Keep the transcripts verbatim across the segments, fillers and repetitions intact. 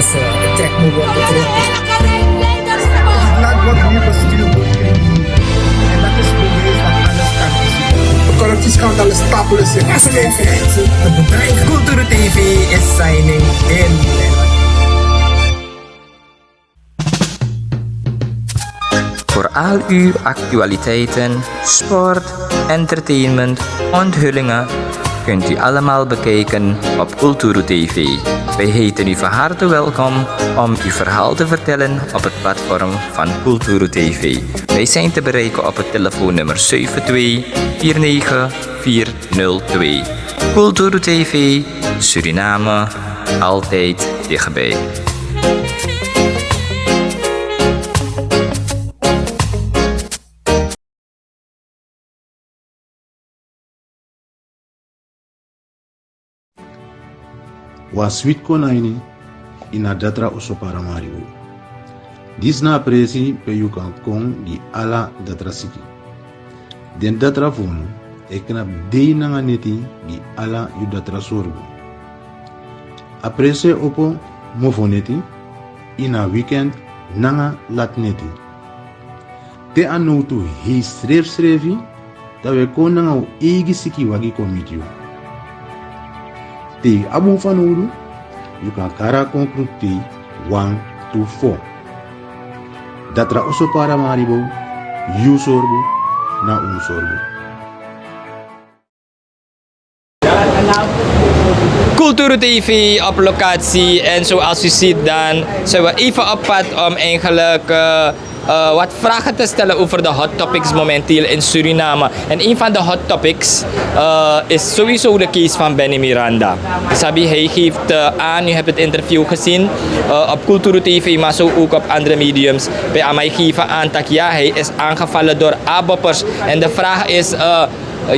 Check me worden. Het land wordt nu bestuurd door criminelen. En dat is bewijs dat alles kan is. Corruptie is kan alles stapelen. Culturu T V is signing in. Voor al uw actualiteiten, sport, entertainment, onthullingen kunt u allemaal bekijken op Culturu T V. Wij heten u van harte welkom om uw verhaal te vertellen op het platform van Culturu T V. Wij zijn te bereiken op het telefoonnummer zeven twee vier negen vier nul twee. Culturu T V, Suriname, altijd dichtbij. Wan switi kon na ini, ini a datra oso Paramaribo. Disi na a presi pe yu kan kon gi ala datra siki. Den datra fu unu e knapu dei nanga neti gi ala yu datra sorgu. A presi e opo mofoneti, ini a wikènt nanga latneti. Te a nowtu hei srefsrefi, dan wi e kon nanga un eigi sikiwagi kon miti yu. Te yu abi un fanowdu, yu kan kari a kon krukti wan tu fo. Datra oso Paramaribo, yu sorgu na un sorgu. Culturu T V op locatie. En zoals u ziet, dan zijn we even op pad om eigenlijk eh, eh, wat vragen te stellen over de hot topics momenteel in Suriname. En een van de hot topics eh, is sowieso de case van Benny Miranda. Sabi, hij geeft eh, aan, u hebt het interview gezien eh, op Culturu T V, maar zo ook op andere mediums. Bij Amai geven aan dat ja, hij is aangevallen door ABOP'ers. En de vraag is, eh,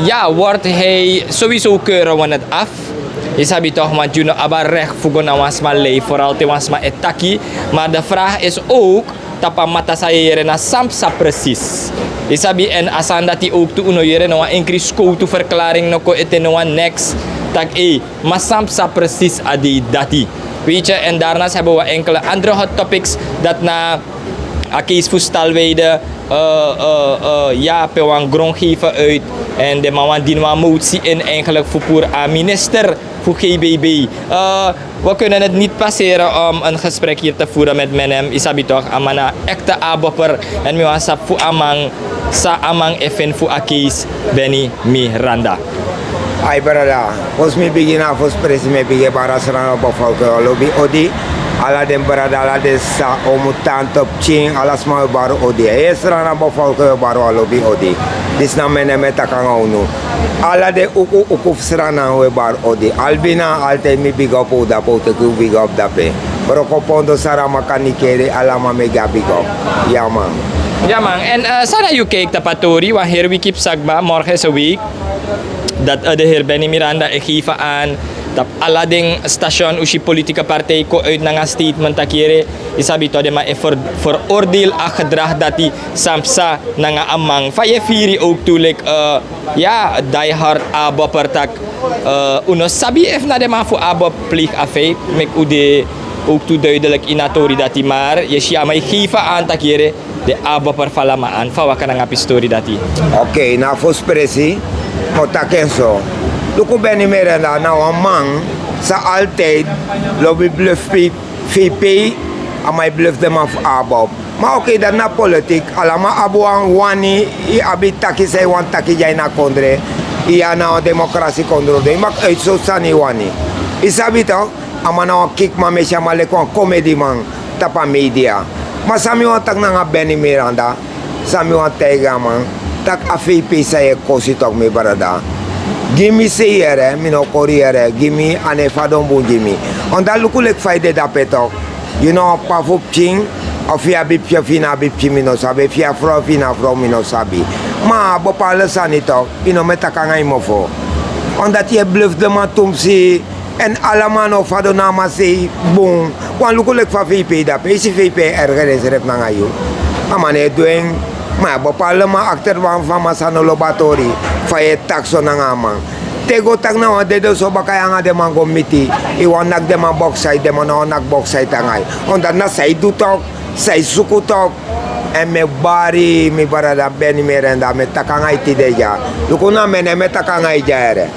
ja, wordt hij sowieso, keuren we het af? Yu sabi toch, want yu no abi a recht fu go na wan sma lei, vooral te wan sma e taki. Maar de vraag is ook, tapu a matter san yu e yere, na san psa precies. Yu sabi, en a sani dati ook tu un no yere, no wan enkri skowtu verklaring no kon ete, no wan neks. Tak' ei, ma san psa precies a dei dati. Weet je, en daarnaast hebben we enkele andere hot topics dat na a case fu stalweide, eh, eh, eh, ya, pe wan grongever uit. En den man wani dini wan motie in eigenlijk fu puru a minister fu G B B. Eh, we kunnen het niet passeren om een gesprek hier te voeren met Menem. Yu sabi toch, a man na echte ABOP'er. En mi wani sabi fu a man, san a man e feni fu a case Benny Miranda. Ai brada, fosi mi bigin, na fosi presi mi e bigin e bari a Sranan bevolking, wi lobi odi. Ala den brada, ala den sisa, omu, tante, pikin, ala sma wi e bari odi. Heri Sranan bevolking, wi e bari wan lobi odi. Disi na Menem e taki nanga unu. Ala den uku uku fu Sranan wi e bari odi. Albina, altijd mi big up unu dape, wi teki unu big up dape. Brokopondo, Saramacca, Nickerie, ala man mi e gi a big up. Ya man. Ya man, en eh, san na yu kijk tapu a tori, want heri wiki psa kba, morgen is een week dat eh, de heer Benny Miranda e geven aan tapu ala den station, un si politieke partij kon uit nanga statement taki yere, yu sabi toch, den man e ver-, veroordeel a gedrag dati san psa nanga a man. Fa yu e firi ook tu, like, eh, ya, diehard ABOP'er, tak' eh, un no sabi efu na den man fu ABOP pleeg a feit, meki un de ook tu duidelijk ini a tori dati, maar yu si a man e geven aan taki yere, den ABOP'er fu ala man an. Fa waka nanga a pisi tori dati? Oké, na fosi presi mi o taki en so. Luku, Benny Miranda na wan man san altijd lobi bluff VP, a man e bluff den man fu ABOP. Ma oké, dati na politiek. Ala man abi wan wani, yu abi taki san yu wani taki dya ini a kondre. Yu ya na wan demokrasi kondre, dus yu mag uitzoek san yu wani. Yu sabi toch, a man na wan kikman, mi e si a man leki wan komediman tapu a media. Ma san mi wani taki nanga Benny Miranda, san mi wani taigi a man, taki a VP san yu e kosi toch, mi brada. Gi mi sei yere, mi no kori yere, gi mi, a no e fadon bun gi mi. Omdat luku leki fa yu de dape toch, yu na wan p'pa fu pikin, efu yu abi pikin efu yu no abi pikin, mi no sabi, efu yu a frow efu yu no abi frow, mi no sabi. Ma bepaalde sani toch, yu no mu e taki nanga yu mofo. Omdat yu e bluff den man tumsi, en ala man no fadon na a man sei bun. Wan luku leki fa VP dape, yu si VP e erger ensrefi nanga yu. A man no e du en, ma yu abi bepaalde man achterban fu a man san no lobi a tori, fa yu e taki so nanga a man. Te go taki na wan dede so baka yu nanga den man go miti. Yu wani naki den man boksai, den man no wani naki boksai nanga yu. Omdat na san yu du tok, san yu suku tok. Èn mi e bari mi brada Beni Merenda, mi e taki nanga yu tide dya. Luku na mi nen mi e taki nanga yu dya yere.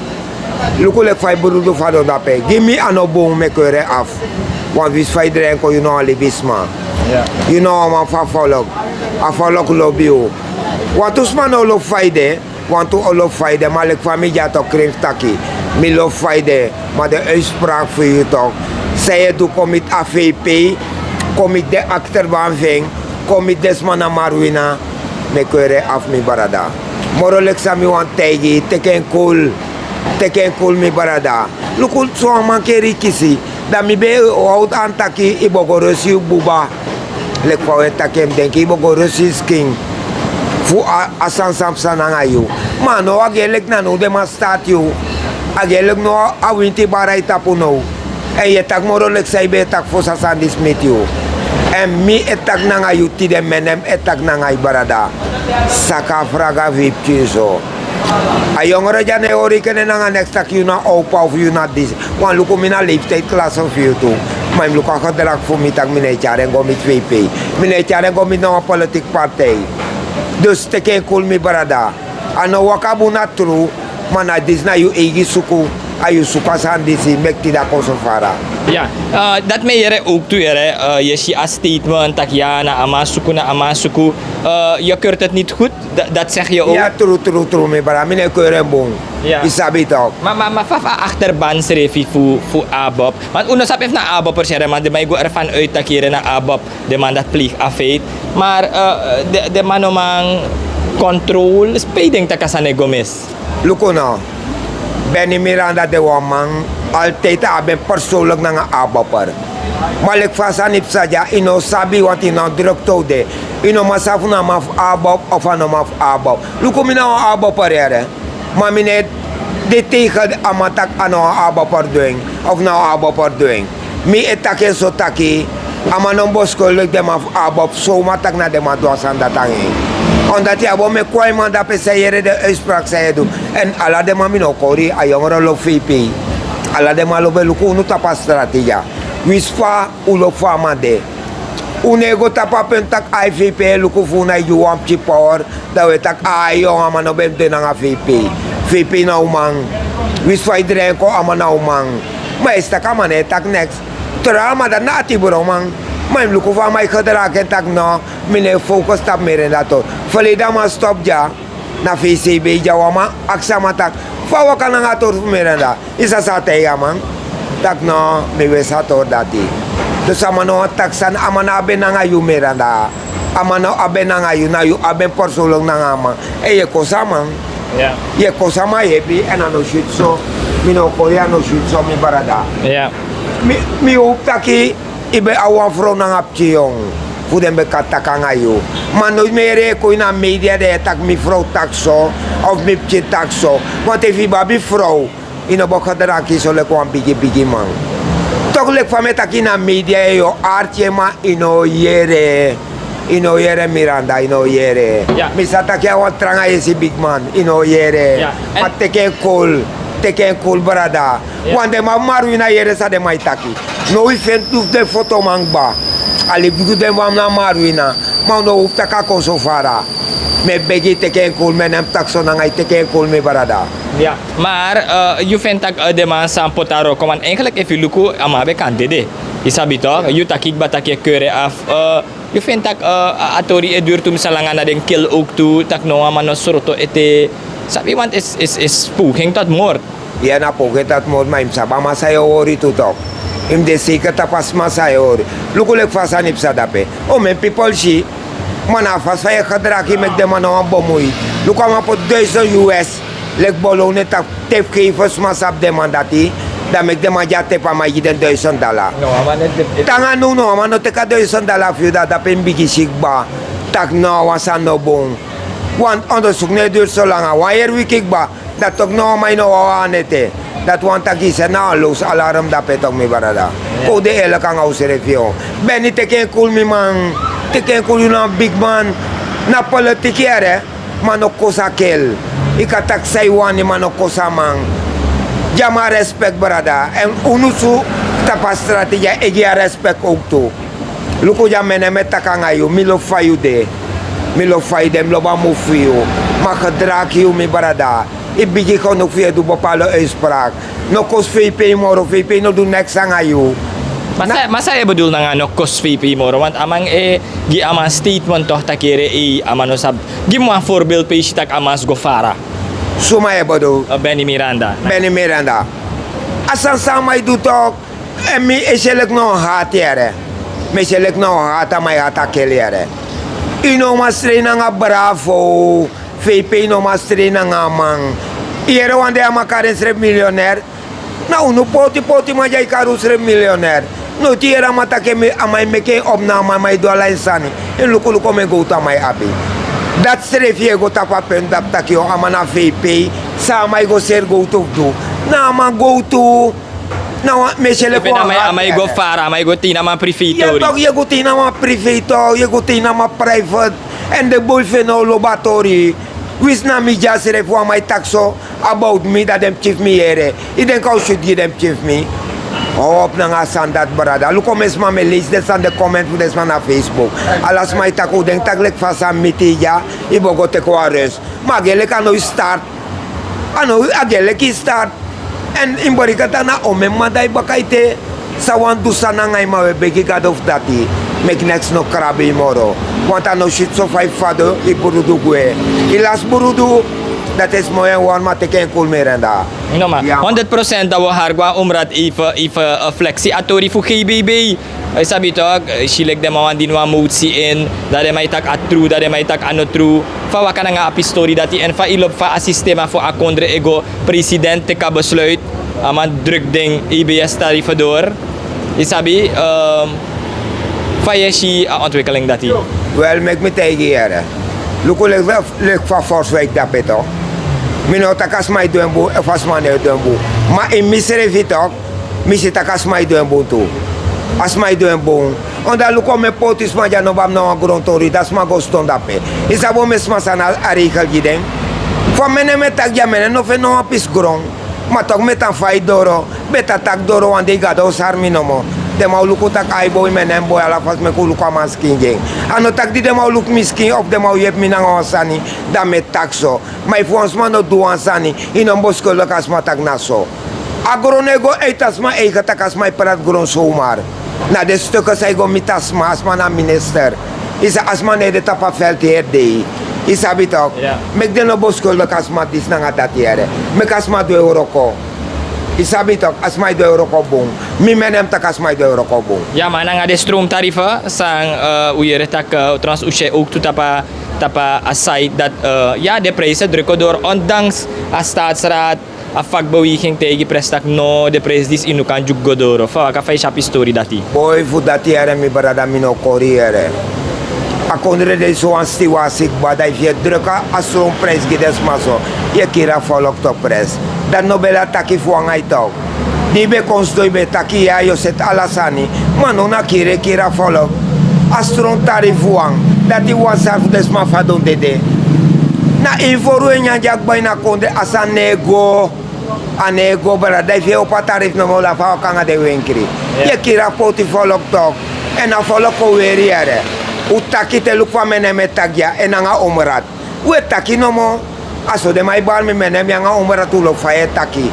Luku leki fa yu brudu fadon dape. Gi mi a no bun, mi e kweri en afu. Wan wisi fa yu drai en kon, yu na wan libisma. Yu na wan man fu a folok. A folok lobi yu. Wantu sma no lobi fa yu de. Wantu o lobi fa yu de, ma leki fa mi dya tok krin fu taki. Mi lobi fa yu de, ma den uitspraak fu yu tok. San yu e du kon miti a V P, kon miti den akterban fu en, kon miti den sma na Marwina, mi e kweri en afu mi brada. Moro leki san mi wani taigi yu, teki en cool, teki en cool mi brada. Luku so wan man keri yu kisi. Dan mi ben e howdu an taki yu bo go resi yu buba. Leki fa un e taki en, mi denki yu bo go resi yu skin. Fu a, a sani san psa nanga yu. Ma a now a gi en leki na now den man start yu. A gi en leki now a winti bara yu tapu now. Èn yu e taki moro leki san yu ben e taki fosi a sani disi miti yu. Èn mi e taki nanga yu tide, mi nen mi e taki nanga yu brada. Saka a fraga fu yu pikin so. A yongre dya no e hori yu kene nanga neks taki yu na opa of yu na disi. Wan luku mi na leeftijdklasse fu yu tu. Ma yu mus luku a gedrag fu mi taki mi no e tyari en go miti V P. Mi no e tyari en go miti na wan politiki partij. Dus teki en cool mi brada. A no waka bun na tru. Ma na disi na yu eigi suku. A yu suku a sani disi meki tide a kon so fara. Ya, eh, dati mi e yere owktu yere, eh, yu e si a statement taki ya na a man suku, na a man suku. Eh, yu e keurt het niti goed. Da-, dati segi yu owk. Ya, tru, tru, tru, mi brada, mi no e keurt en bun. Yu sabi tok. Ma, ma, ma fa fu a akterban srefi fu, fu ABOP. Want un no sabi efu na ABOPers yere, ma den man e go ervan uit taki yere na ABOP, den man dati pleeg a feit. Maar, eh, den, den man no man controle, spe yu denki taki a sani e go mis. Luku no. Benny Miranda de wan man, altijd a ben persoonlijk nanga ABOPer. Ma leki fa a sani psa dya, yu no sabi, want yu no druk tok de. Yu no man sabi fu na a man fu ABOP of a no man fu ABOP. Luku mi na wan ABOPer yere. Ma mi no e de tegen a man taki a no wan ABOPer du en, of na wan ABOPer du en. Mi e taki en so taki, a man no mus beskuldig den man fu ABOP, so a man taki na den man du a sani dati nanga en. Omdat yu abi o meki wan man dape san e yere den uitspraak san yu e du. Èn ala den man mi no o kori, a yongre lobi VP. Ala den man lobi en, luku unu tapu a strati dya. Winsi fa un lobi fa a man de. Un no e go tapu a penti taki ai VP e luku fu un, na yu gi wan pikin power. Dan un e taki ai, a man no ben de nanga VP. VP na un man. Winsi fa yu drai en kon, a man na un man. Ma yu si taki a man no e taki neks. Tra a man dati na atibron man. Ma yu mus luku fa a man e gedraag en taki no, mi no e focus tapu Merenda tori. Verleden a man stop dya. Na VCB dya wan man aksi a man taki fa a waka nanga a tori fu Merenda. Yu sa san a taigi a man. Taki no, mi wesi a tori dati. Dus a man no wani taki sani, a man no abi en nanga yu Merenda. A man no abi en nanga yu, na yu abi en persoonlijk nanga a man. Èn yu e kosi a man. Yu e kosi a man yepi, èn a no switi so. Mi no kori, a no switi so mi brada. Mi, mi hopu taki yu ben abi wan frow nanga pikin yongu fu den ben kan taki nanga yu. Ma noiti mi e yere yu e kon ini a media dan yu e taki mi frow taki so, of mi pikin taki so. Want efu yu ben abi frow, yu no bo gedragi yu so leki wan bigi bigi man. Toku leki fa mi e taki ini a media, yu o arki en ma yu no o yere. Yu no o yere Miranda, yu no o yere. Mi sa taki a wan tranga yesi bigi man, yu no o yere. Ma teki en cool, teki en cool brada. Want den man fu Marwina, yere san den man e taki. Now yu feni tu fu den fotoman kba. A libi gi den man na Marwina. Ma un no hopu taki a kon so fara. Mi e begi yu teki en cool, mi e nen mi taki so nanga yu, teki en cool mi brada. Maar, eh, yu feni taki, eh, den man san poti a wroko, want eigenlijk efu yu luku a man ben kan dede. Yu sabi tok, yu taki kba taki yu e keri en afu, eh, yu feni taki, eh, a, a tori e duru tumsi langa na den kill owktu, taki no wan man no sroto ete. Sabi, want is, is, is poging tot moord. Ya, na poging tot moord, ma yu mus sabi a man san yu e hori tu tok. Yu mus de zeker tapu a sma san yu e hori. Luku leki fa a sani psa dape. O, mi en pipel si. Ma na a fasi fa yu e gedragi meki den man no wani bemoei. Luku a man poti duizend US. Leki bolo un e taki tepu, kei fu sma sabi den man dati. Dan meki den man dya tepu, a man e gi den duizend dala. Te nanga now no, a man no teki a duizend dala fu yu, dan dape yu mus bigin si kba. Taki no, a wan sani no bun. Want onderzoek no e duru so langa, wan yere wiki kba. Dan tok no, a man e no wawan ete. Dati wani taki yu seti na wan loos alarm dape tok mi brada. Kon un de eerlijk nanga unsrefi. Benny, teki en cool mi man. Teki en cool, yu na wan bigi man. Na politiki yere. Ma no kosi a kel. Yu kan taki san yu wani, ma no kosi a man. Dya man respek brada, èn unu tu tapu a strati dya e gi a respek owktu. Luku dya mi en ne mi e taki nanga yu, mi lobi fa yu de. Mi lobi fa yu de, mi lobi a mufu fu yu. Ma gedragi yu mi brada. Yu bigi genoeg fu yu e du bepaalde uitspraak. No kosi fei pei moro, fei pei no du neks nanga yu. Ma san yu e bedul nanga no kosi fei pei moro? Want a man e gi a man statement tok' taki yere, ei, a man no sabi. Gi mi wan voorbeeld pe yu si tak' a man si go fara. Suma yu e bedul? Benny Miranda. Benny Miranda. A sani san a man e du tok'. Èn mi e si en leki na wan hati yere. Mi e si en leki na wan hati, a man e hati a keli yere. Yu no man strei nanga Bravo. Fei pei no man strei nanga a man. Yu yere wan dei a man kari ensrefi milioner? Na unu poti poti man dya e kari unsrefi milioner. Noiti yu yere a man taki a man e meki en opo na a man, a man e du ala en sani. Èn luku luku omeni gowtu a man e abi. Dati srefi yu e go tapu a penti dapu taki yu a man na fei pei. San a man e go seri gowtu fu du? Na a man gowtu. Na wan mi e si en leki wan hati yere. A man e go fara, a man e go tei na man private tori. Yu e go tei na man private tori, yu e go tei na man private. Èn den boi fu en no o lobi a tori. Winsi na mi dya srefi wan man e taki so about mi, dan den pikin fu mi yere. Yu denki a o switi gi den pikin fu mi? Howpu nanga a sani dati brada. Luku omeni sma mi e leisi den sani, den comment fu den sma na Facebook. Ala sma e taki, un denki tak' leki fa a sani miti yu dya, yu bo go teki wan rest. Ma a gi en leki a no yu start. A no a gi en leki yu start. Èn yu mus bereken taki na omeni man dan yu baka ete. San wani du sani nanga yu, ma wi e begi Gado fu dati. Meki neks no krabu yu moro. Want a no switi so fa yu fadon, yu brudu gwe. Yu lasi brudu. Dati e sma yu en wani, ma teki en kulu mi renda. No ma, honderd procent dan wi o hari go na Omraad even, even, eh, fleksi a tori fu G B B. Yu sabi tok', yu si leki den man wani dini wan motie in, dan den man e taki a tru, dan den man e taki a no tru. Fa waka nanga a pisi tori dati, èn fa yu lobi fa a sistema fu a kondre e go, president teki a besluit, a man druk den E B S tarifen door. Yu sabi, ehm, fa yu e si a ontwikkeling dati? Wel, meki mi taigi yu yere. Luku leki fa, leki fa Forswijk de ape tok'. Mi no o taki a sma e du en bun, efu a sma no e du en bun. Ma ini misrefi tok', mi si tak' a sma e du en bun tu. A sma e du en bun. Omdat luku omeni poti sma dya no ben abi na wan grontori, dan sma go sidon dape. Yu sabi omeni sma san na a regel gi den? Fa mi en ne mi e taki dya, mi en ne no feni na wan pisi gron. Ma tok' mi e tan faiti doro, beta taki doro, wan dei Gado o sari mi nomo. Den man o luku tak' ai boi, mi en ne mi boi, ala fasi meki un luku a man skin gi en. A no taki di den man o luku mi skin of den man o yepi mi nanga wan sani, dan mi e taki so. Ma efu wan sma no du wan sani, yu no mus beskuldig a sma tak' na so. A gron no e go uit a sma eigen, tak' a sma e prati gron zomaar. Na den stukken san e go miti a sma, a sma na minister. Yu sabi, a sma no e de tapu a veld heri dei. Yu sabi tok'? Meki den no beskuldig a sma disi nanga dati yere. Meki a sma du en wroko. Yu sabi tok', a sma e du en wroko bun. Mi, mi en ne mi taki a sma e du en wroko bun. Ya, ma nanga den stroomtarifen san, eh, un yere tak', eh, trouwens un si en ook tu tapu a, tapu a site dat, eh, ya, den prijzen drukken door, ondanks a staatsraad, a vakbeweging taigi pres tak' no, den prijs disi yu no kan dyuku go doro. Fa waka, fa yu si a pisi tori dati? Boi, fu dati yere, mi brada, mi no kori yere. A kondre de sowan stiwasi kba, dan efu yu e druk a stroomprijs gi den sma so, yu e kiri a volk tok' pres. Dati no ben de a taki fu wan ai tok'. Di yu ben kon sidon yu ben taki ya, yu o seti ala sani. Ma now na kiri e kiri a volk. A stroomtarif wan, dati wan sari fu den sma fadon dede. Na ini fori un e nyan dya kba ini a kondre, a sani no e go. A no e go, brada. Efu yu e opo a tarif nomo, dan fa a o kon nanga den wenkri? Yu e kiri a poti volk tok'. Èn a volk kon weri yere. Un taki te, luku fa mi en ne mi e taki ya, en nanga Omraad. Un e taki nomo. A so den man e bari mi, mi en ne mi nanga Omraad, un lobi fa yu e taki.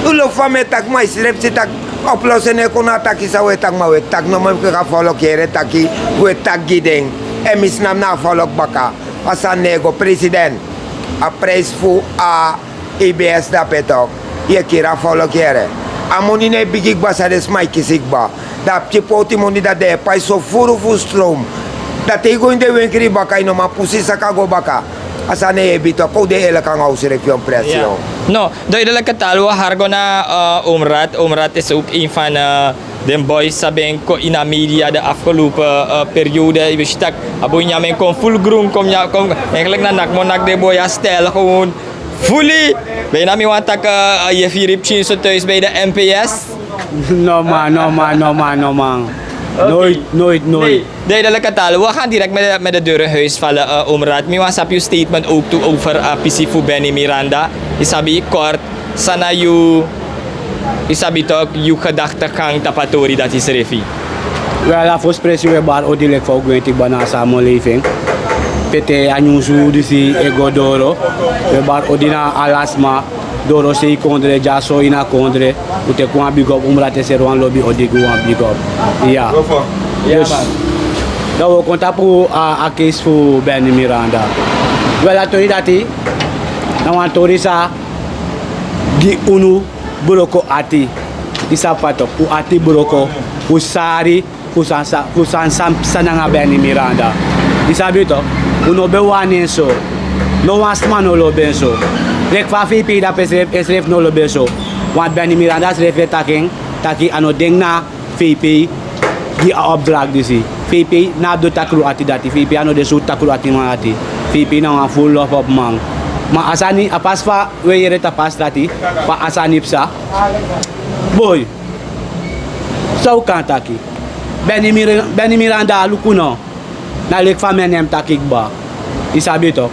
Un lobi fa mi e taki, ma yu srefi si tak' oplossing no e kon na a taki san un e taki, ma un e taki nomo, meki a volk yere taki un e taki gi den. Èn mi snapu na a volk baka. A sani no e go, president. A prijs fu a E B S dape tok', yu e kiri a volk yere. A moni no e bigi kba san den sma e kisi kba. Dan a pikin poti moni dati den e pai so furu fu stroom. Dan te yu go ini den wenkri baka, yu no man pusu yu saka go baka. A sani no e yebi tok', kon un de eerlijk nanga unsrefi, yu o presi yu. No, duidelijke taal, wi o hari go na, eh, Omraad. Omraad is ook een van, eh, den boys san ben kon ini a media de afgelopen, eh, periode. Yu si tak' a boi nyan en kon full groen, kon nyan, kon, eigenlijk na naki mi o naki den boi a stijl gewoon. Fully. Ben yu na mi wani taki, eh, yu e firi pikinso thuis bij de N P S? No man, no man, no man, no man. Nooit, nooit, nooit. Nee, duidelijke taal. We gaan direct met de, met de deur in huis vallen, eh, Omraad. Mi wani sabi yu statement ook tu over, eh, pisi fu Benny Miranda. Yu sabi kort, san na yu Yu sabi tok, yu gedaktegang tapu a tori dati srefi. Wel, a fosi presi wi e bari odi leki fa un gwenti kba na a sameleving. Pe te a nyunsu disi e go doro. Wi e bari odi na ala sma. Dorosei kondre, dyaso ini a kondre. Un teki wan bigi op, un mati e seri wan lobi odi gi wan bigi op. Ya. Dus, dan wi o kon tapu a, a keisi fu Benny Miranda. Wel, a tori dati na wan tori san gi unu broko ati. Yu sabi fa tok, un ati broko, un sari, fu san, san, fu san, san, san nanga Benny Miranda. Yu sabi tok, un no ben wani en so. No wan sma no lobi en so. Leki fa fei pei dape srefi, ensrefi no lobi en so. Want Benny Miranda srefi e taki en, taki a no denki na fei pei gi a opdracht disi. Fei pei no abi den takru ati dati. Fei pei a no den sortu takru ati man ati. Fei pei na wan furu lobi man. Ma a sani, a pasi fa wi e yere tapu a strati, fa a sani psa. Boi, san un kan taki? Benny Mir-, Benny Miranda, luku no. Na leki fa mi e taki kba. Yu sabi tok.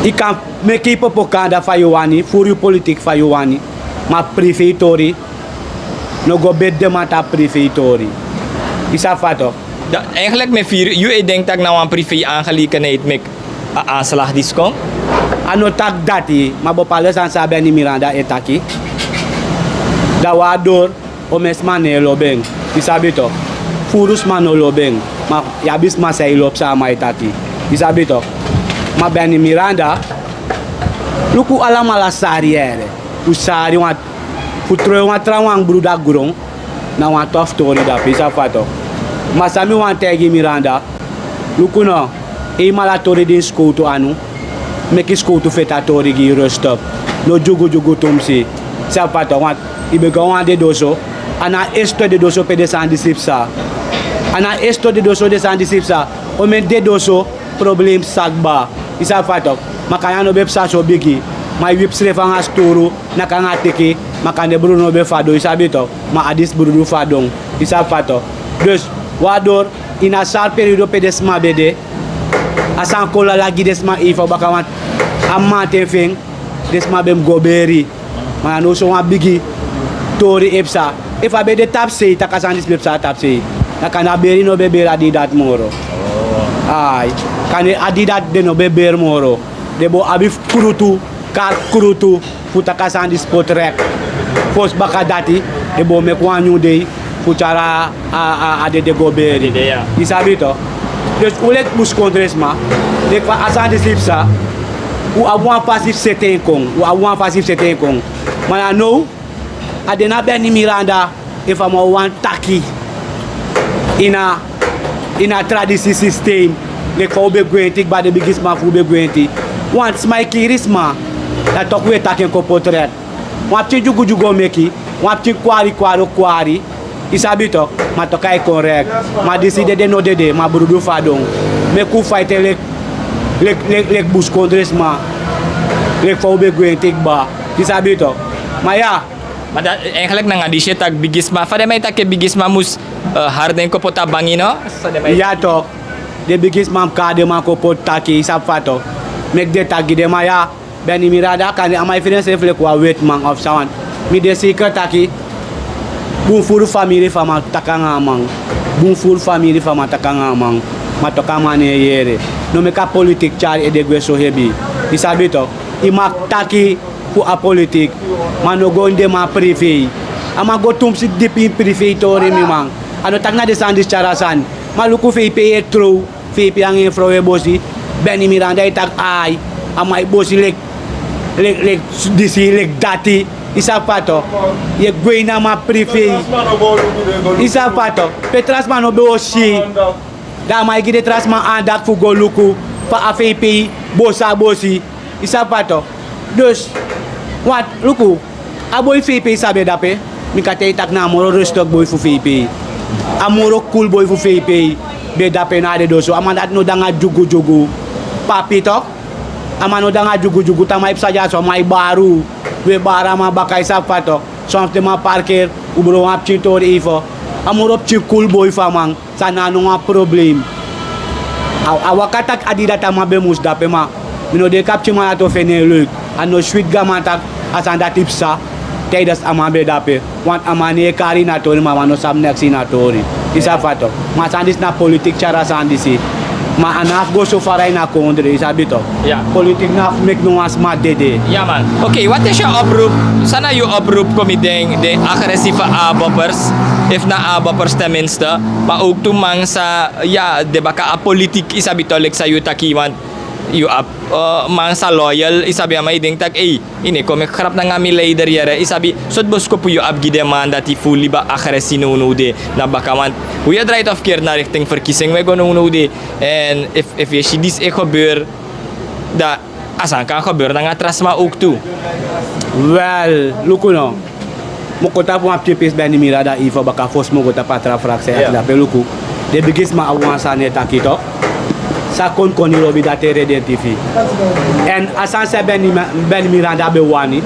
Yu kan meki yu popo kanda fa yu wani, furu yu politiki fa yu wani. Ma privé tori, no go bedi den man tapu privé tori. Yu sabi fa tok. Dan, eigenlijk mi e firi, yu e denki tak' na wan privé aangelegenheid meki a aanslag disi kon? A no taki dati, ma bepaalde sani san Benny Miranda e taki. Dan wi a dori, omeni sma no e lobi en. Yu sabi tok. Furu sma no lobi en. Ma yu abi sma san e lobi san a man e taki. Yu sabi tok. Ma Benny Miranda, luku alamala sari yere. Un sari wan, fu tron wan trawan brudu a gron. Na wan tof tori dape, yu sabi fa tok. Ma san mi wani taigi Miranda, luku no, eenmaal a tori dini sikowtu anu, meki sikowtu feti a tori gi yu, rustig. No dyugudyugu tumsi. Yu sabi fa tok, want yu ben go a wan dedoso, a no a eerste dedoso pe den sani disi psa. A no a eerste dedoso den sani disi psa. Omeni dedoso, problem psa kba. Yu sabi fa tok. Ma kande a no ben psa so bigi. Ma yu wipi srefi anga sturu, naki anga teke, ma kande brudu no ben fadon, yu sabi tok. Ma a disi brudu fadon, yu sabi fa tok. Dus, wi a dori, ini a sari periodo pe den sma ben de, a sani kon lala gi den sma efu baka, want a mamanten fu en, den sma ben mus go beri. Ma na now so wan bigi tori e psa. Efu a ben de tapusei, tak' a sani disi ben psa tapusei, dan kande a beri no ben beri a dei dati moro. Ai, kande a dei dati den no ben beri moro. Den bo abi fu krutu, kari krutu, fu tak' a sani disi poti rek. Fosi baka dati, den bo meki wan nyun dei, fu tyari a, a, a dede go beri. Dede, ya. Yu sabi tok. Dus un leki busikondresma, leki fa a sani disi psa, un abi wan fasi fu seti en kon, un abi wan fasi fu seti en kon. Ma na now, a de na Benny Miranda, efu a man wani taki ini a, ini a tradisi sistem, leki fa un ben gwenti kba, den bigisma fu un ben gwenti. Wan sma e kiri sma, dan tok' un e taki en kon poti rek. Wan pikin dyugudyugu o meki, wan pikin kwari kwari o kwari. Yu sabi tok, ma tok' a e kon rek. Ma disi dede no dede, ma brudu fadon. Meki un faiti en leki, leki, leki, leki busikondresma. Leki fa un ben gwenti kba. Yu sabi tok. Ma ya. Ma dan, eigenlijk nanga disi e taki bigisma. Fa den man e taki bigisma mus, eh, hari den kon poti a bangi, no? So den man e... Ya tok. Den bigisma mus kari den man kon poti taki, yu sabi fa tok. Meki den taki gi den, ma ya. Benny Miranda, kande a man e firi ensrefi leki wan wetiman of san. Mi de seiker taki bun furu famiri fu a man taki anga a man. Bun furu famiri fu a man taki anga a man. Ma tok' a man no e yere. No meki a politiki tyari ede gwe so hebi. Yu sabi tok. Yu mag taki fu a politiki, ma no go ini den man privé. A man go tumsi dipi ini privé tori, mi man. A no taki na den sani disi tyari a sani. Ma luku fei pei e trow. Fei pei anga en frow e bosi. Benny Miranda e taki ai. A man e bosi leki, leki, leki disi, leki dati. Yu sabi fa tok. Yu e gwe ini a man privé. Yu sabi fa tok. Pe tra sma no ben o si. Dan a man e gi den tra sma andakti fu go luku fa a fei pei bosi a bosi. Yu sabi fa tok. Dus, want, luku. A boi fei pei san ben de dape, mi kan taigi taki na a moro rustig boi fu fei pei. A moro kul boi fu fei pei ben de dape na a dede so. A man dati no de anga dyugudyugu. Papi tok. A man no de anga dyugudyugu, te a man e psa dyaso, a man e bari un. Un e bari a man baka, yu sabi fa tok. Son fu den man parkeri, un bron wan pikin tori efu. A moro pikin kul boi fu a man. San na no wan problem. A, a waka taki a dei dati a man ben mus dape, ma mi no denki a pikin man dati o feni en leuk. A no switi gi a man taki a sani dati psa. Tijdens a man ben de ape, want a man no e kari ini a tori, ma a man no sabi neks ini a tori. Yu sabi fa tok. Ma a sani disi na politik tyari a sani disi. Ma a no abi go so fara ini a kondre, yu sabi tok. Politik no abi meki no wan sma dede. Ya man. Oké, wat is yu oproep? San na yu oproep kon mi den, den agresi fu ABOPers, efu na ABOPers ten minste, ma ook tu man sa, ya, de baka a politik, yu sabi tok, leki san yu taki, want yu abi, eh, man sa loyal, yu sabi, a man e denki tak', ei, yu no e kon meki grap nanga mi leider yere, yu sabi, sortu boskopu yu abi gi den man dati fu libi a agresi nownow de na baka, want we draai toch verkeerd na richting verkiezing, we go nownow de. En efu, efu yu e si disi e gebeur, dan a sani kan gebeur nanga tra sma ook tu. Wel, luku no. Mi o kon tapu wan pikin pisi Benny Miranda even baka fosi mi o go tapu a tra fraksi, ya, dape luku. Den bigisma abi wan sani e taki tok. San kon koni lobi dati e redi en tifi. Èn a sani san Benny Ma-, Benny Miranda ben wani,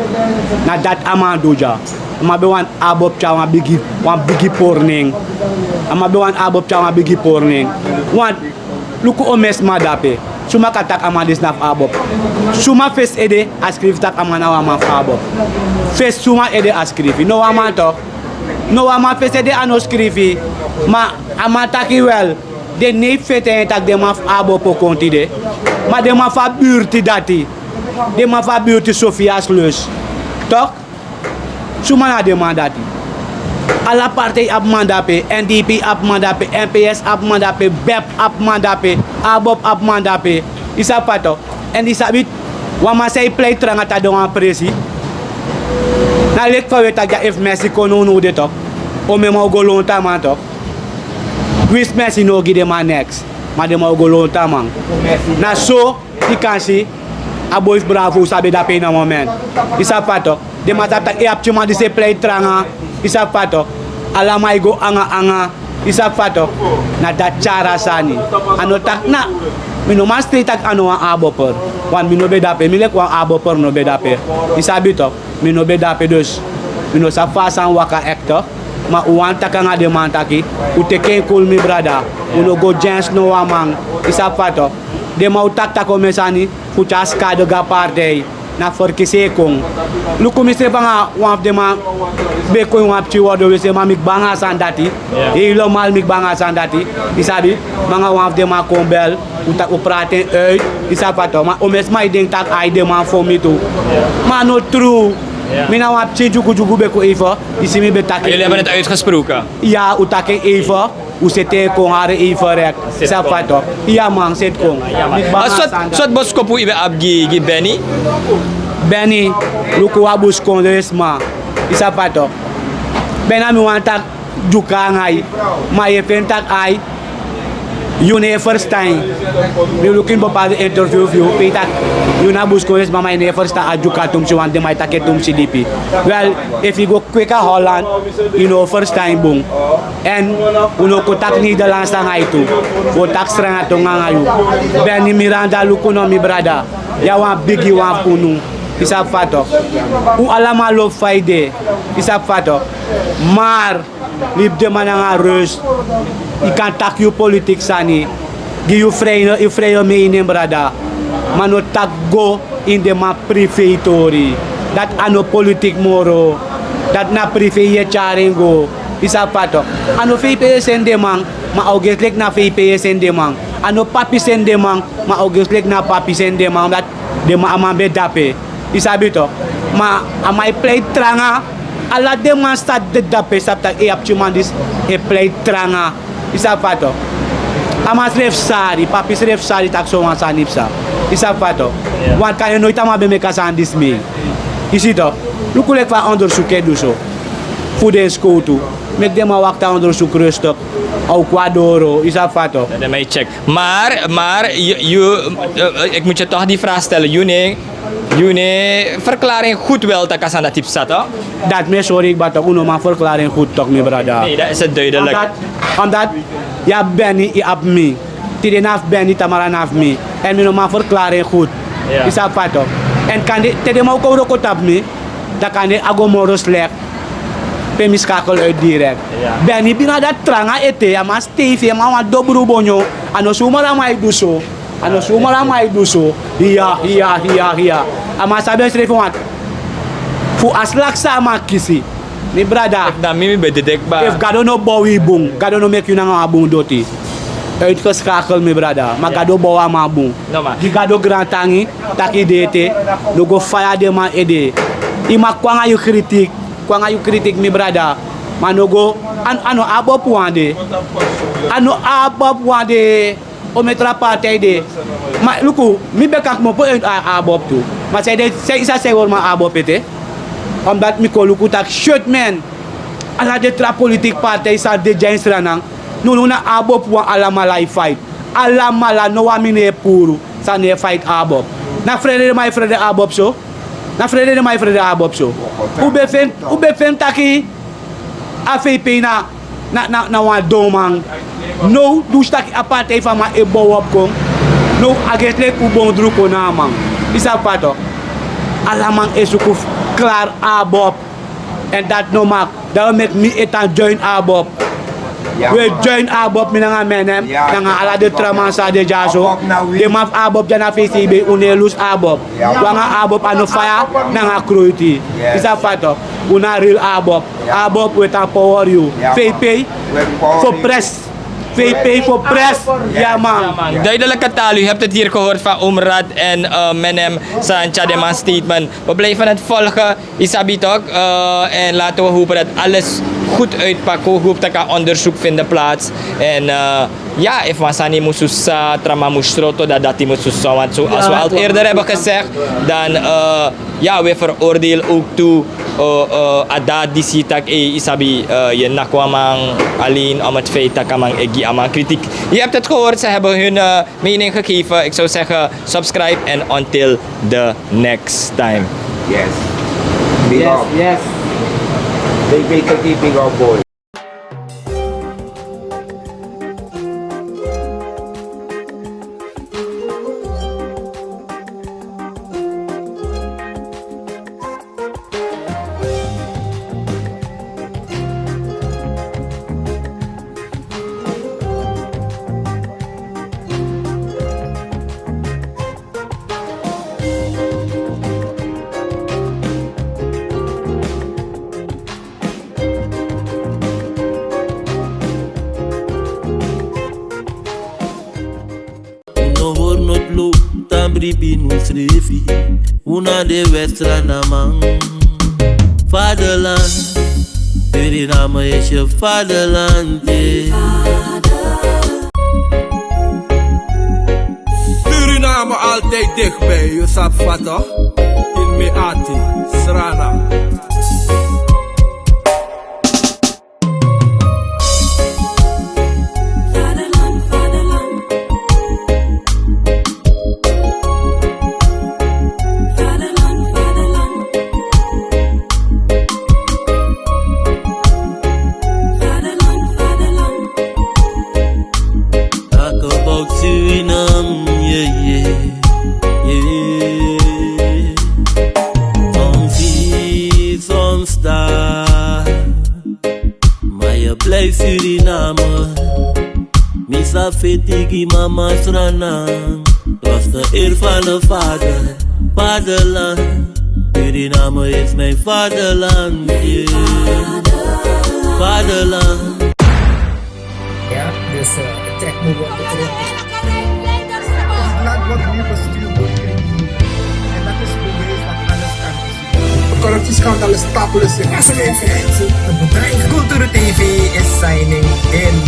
na dati a man du dya. A man ben wani ABOP tyari wan bigi, wan bigi pori nen. A man ben wani ABOP tyari wan bigi pori nen. Want luku omeni sma dape. Suma kan taki a man disi na fu ABOP? Suma fesi ede a skrifi tak' a man na wan man fu ABOP? Fesi suma ede a skrifi? No wan man tok. No wan man fesi ede a no skrifi. Ma a man taki wel. Den no e feti en tak' den man fu ABOP o kon tide. Ma den man fu a burti dati. Den man fu a burti Sophia's Lust. Tok? Suma na den man dati? Ala partij abi man dape, NDP abi man dape, NPS abi man dape, BEP abi man dape, ABOP abi man dape. Yu sabi fa tok. Èn yu sabi, wan man san e pleit tranga tan de wan presi. Na leki fa wi e taki dya, efu Messi kon nownow de tok, omeni man o go lontu a man tok. Winsi Messi no o gi den man neks, ma den man o go lontu a man. Na so yu kan si a boi fu Bravo san ben de ape ini a moment. Yu sabi fa tok. Den man sabi tak' yu abi tyu man disi e pleit tranga. Yu sabi fa tok. Ala man e go anga anga. Yu sabi fa tok. Na dati tyari a sani. A no taki na, mi no man strei tak' a no wan ABOPer. Want mi no ben de ape, mi leki wan ABOPer no ben de ape. Yu sabi tok. Mi no ben de ape, dus mi no sabi fa a sani waka ekte. Ma un wani taki anga den man taki, un teki en kul, mi brada. Un no go dyensi no wan man. Yu sabi fa tok. Den man o taki tak' omeni sani fu tyari skade go a partij. Na ferkisi e kon. Luku, mi srefi anga wan fu den man ben kon ini wan pikin wordo, wi srefi, ma mi kba anga a sani dati. Helemaal mi kba anga a sani dati. Yu sabi, mi anga wan fu den man kon bel. Un taki, un prati en uit. Yu sabi fa tok. Ma omeni sma e denki tak' ai, den man fon mi tu. Ma a no tru. Mi na wan pikin dyugudyugu ben kon even. Yu si, mi ben taki. Jullie hebben het uitgesproken? Ya, un taki en even. Un seti en kon, hari even rek. Yu sabi fa tok. Ya man, seti kon. Mi kba anga a sani dati. Sortu boskopu yu ben abi gi, gi Benny? Benny, luku, wan buskondre sma. Yu sabi fa tok. Benny, a mi wani taki Dyuka anga yu. Ma yu e feni tak' ai, yu no e ferstan en. Mi luku ini bepaalde interview fu yu, pe yu taki yu na buskondre sma, ma yu no e ferstan a Dyuka tumsi, want den man e taki en tumsi dipi. Wel, efu yu go kweki a Holland, yu no o ferstan en bun. Èn un no o kon taki Nederlands anga yu tu. Un o taki Sranan tongo anga yu. Benny Miranda, luku no, mi brada. Yu a wan bigi wan fu unu. Yu sabi fa tok. Un alamala lobi fa yu de. Yu sabi fa tok. Maar libi den man nanga rust. Yu kan taki yu politiki sani. Gi yu vrije, yu vrije mening, brada. Ma no taki go ini den man privé tori. Dati a no politiki moro. Dati na privé yu e tyari en go. Yu sabi fa tok. A no VPS seni den man, ma a o gesi leki na VPS seni den man. A no papi seni den man, ma a o gesi leki na papi seni den man. Dati den man, a man ben de ape. Yu sabi tok. Ma a man e pleit tranga. Ala den man san de dape sabi tak' yu abi tyu man disi e pleit tranga. Yu sabi fa tok. A man srefi sari, papi srefi sari tak' so wan sani psa. Yu sabi fa tok. Want kande noiti a man ben meki a sani disi mi. Yu si tok. Luku leki fa a ondersuku e du so. Fu den skowtu. Meki den man wakti a ondersuku rustig. A o kon na doro. Yu sabi fa tok. Maar, maar, yu, yu, eh, ik moet je toch die vraag stellen. Yu no e, yu no e verklaring goed wel tak' a sani dati psa, toch? Dati mi e sori kba tok, un no man verklaring goed tok, mi brada. Nee, dat is het duidelijk. Omdat, omdat yu abi Benny, yu abi mi. Tide na fu Benny, tamara na fu mi. Èn mi no man verklaring goed. Yu sabi fa tok. Èn kande te den man o kon wroko tapu mi, dan kande a go moro slek. Pe mi skakel uit direct. Benny bina dati tranga ete, a man steifi, a man wan dobru bonyo. A no sumara man e du so. A no sumara man e du so. Iya, iya, iya, iya. A man sabi ensrefi wan. Fu a slak san a man kisi. Mi brada. Efu na mi, mi ben dede kba. Efu Gado no bow yu bun, Gado no meki yu nanga wan bun doti. Uitgeschakeld, mi brada. Ma Gado bow a man bun. Gi Gado grantangi, taki yu de ete, no go faya den man ede. Yu man kon nanga yu kritik, kon nanga yu kritik, mi brada. Ma no go, a no ABOP wan de. A no ABOP wan de. Omen tra partij de. Ma luku, mi ben kan kmopo en a ABOP tu. Ma san yu sa, san yu hori man ABOP ete. Omdat mi kon luku taki shit man. Ala den tra politik partij san de dya ini Sranan. Nownow na ABOP wan alamala e fight. Alamala, no wan mi no e puru san no e fight ABOP. Na frede den man e frede ABOP so. Na frede den man e frede ABOP so. Un ben feni, un ben feni taki a VP na, na, na, na wan don man. Now, dus taki a partij fu a man e bow op kon. Now, a geti leki un bondru kon na a man. Yu sabi fa tok. Ala man e suku fu klari ABOP. En dati no mag. Dati meki mi e tan join ABOP. We join ABOP, mi nanga M N M, nanga ala den tra man san de dyaso. Den man fu ABOP dya na VCB, un no e lusu ABOP. Un nanga ABOP a no faya nanga kroiti. Yu sabi fa tok. Un na real ABOP. ABOP, we tan power yu. VP fu press. VP fu press. Ja man. Duidelijke taal, u hebt het hier gehoord van Omrad en eh, Menem Santja, de man statement. We blijven het volgen. Yu sabi tok, eh, en laten we hopen dat alles goed uitpakt. We hopen dat er onderzoek vindt plaats. En eh, ja, efu wan sani musu sa, tra man musu sroto, dat dati musu so. Want zoals we al eerder hebben gezegd, dan eh, ja, we veroordelen ook toe eh, eh, a daad disi taki, eh, yu sabi, eh, yu naki wan man alleen om het feit taki a man e gi a man kritiek. Je hebt het gehoord, ze hebben hun eh, mening gegeven. Ik zou zeggen, subscribe en until the next time. Yes. Big up. Yes. Big, big, big, big up, boy. Un no hori no tlu, tan bribi no srefi. Un na de West-Sranaman. Vaderland, Suriname is je vaderland, yeah. Suriname altijd dichtbij, yu sabi fa tok. In mi ati, Srana. Vaderland, vaderland. Vaderland, vaderland. Vaderland, vaderland. Talk about Suriname, yeah, yeah, yeah. Soms hier, soms daar. Maar je blijft Suriname. Mi sa feti gi mama Sranan. Dat is de eer van de vader. Vaderland. Suriname is mijn vaderland, yeah. Vaderland. Ja, dus eh, ik trek mijn woorden terug. Het land wordt nu bestuurd door criminelen. En dat is bewijs dat alles kan. Corruptieschandaal is stapelen. Cultuur T V is signing in.